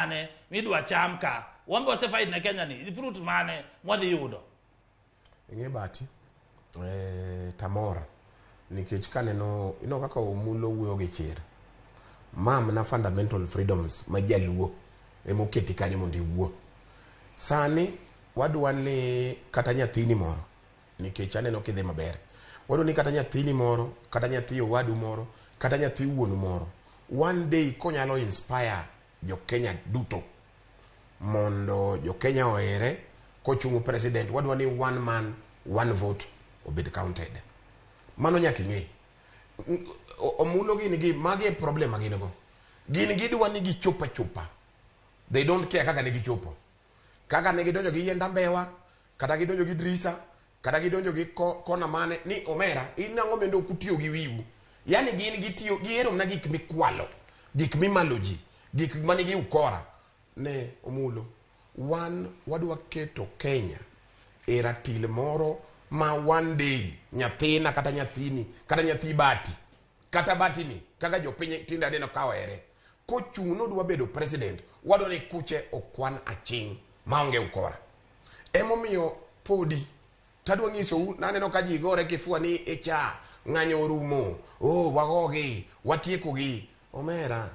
Mane midwa cham ka wan be wasefight ne Kenya ni fruit mane mwadhi yudo? Ing'e bati tamor nikech kaneno ineno kaka Omulo wuoyo gi chir. Ma mana fundamental freedoms ma jaluo emoketi kanyo mondo iwuo. Sani wadwa ni kata nyathini moro nikech aneno kidhi maber. Wadwa ni kata nyathini moro, kata nyathi owadu moro, kata nyathi wuonu moro one day konyalo inspire jo Kenya duto mondo jo Kenya ohere kochungo president wadwa ni one man one vote obed counted. Mano nyaka ing'e. Omulo gin gi magi e problem ma gin go. Gin gidwa ni gichop achopa. They don't care kaka ne gichopo. Kaka ne gidonjo gi yiend ambewa, kata gidonjo gi drisa, kata gidonjo gi kona mane ni omera in nang'o mendo ok utiyo gi wiu. Yani gin gitiyo gihero mana gik mikwalo, gik mimalo ji, gik manigi ukora. Ne Omulo, wan wadwa keto Kenya e ratil moro ma one day nyathina kata nyathini kata nyathi bati kata batini kaka jopiny tinde aneno ka ohere kochung' nodwa bedo president wadwa ni kuche okwan aching' maonge ukora. Emomiyo podi tadwa nyisou naneno ka ji gore kifua ni echa ng'anyo orumo, oh wagogi, watiekogi. Omera,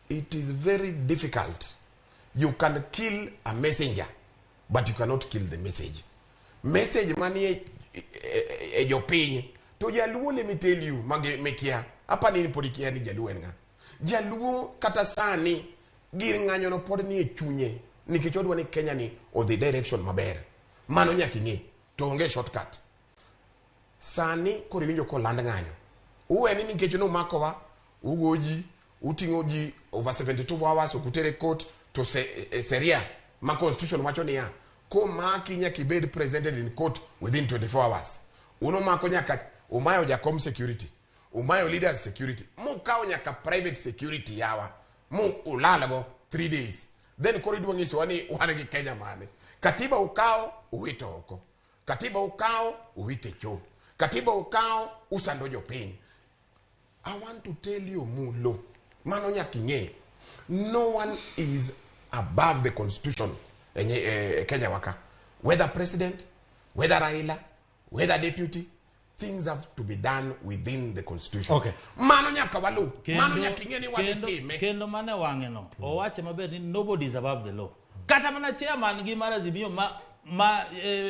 it is very difficult. You can kill a messenger but you cannot kill the message. Message manie e jopiny to jaluo, let me tell you magi mikia apa ni pod ikia ni jaluo en ng'a. Jaluo kata sani gir ng'anyo no pod nie chunye nikech odwa ni Kenya ni odhi direction maber. Mano nyaka ing'e to onge shortcut. Sani koro iwinjo koland ng'anyo. Uwe ni nikech numakowa, ugo ji, uting'o ji over 72 hours ok utere court to seria ma constitution wacho niya komaki nyaka ibed presented in court within 24 hours. Un umako nyaka umayo jakom security, umayo leaders security, mukawo nyaka private security yawa mu ulalgo 3 days. Then koro idwa nyisowa ni wan gi Kenya mane? Katiba ukawo uwito oko. Katiba ukawo uwite cho. Katiba ukawo usando jopiny. I want to tell you Mulo, mano nyaka ing'e. No one is above the constitution e Kenya waka. Whether president, whether Raila, whether deputy, things have to be done within the constitution. Mano nyaka walu. Mano nyaka ing'e ni wadhi time. Kendo mane wang'e no owache maber ni nobody is above the law. Kata mana chairman gi mar Azimio ma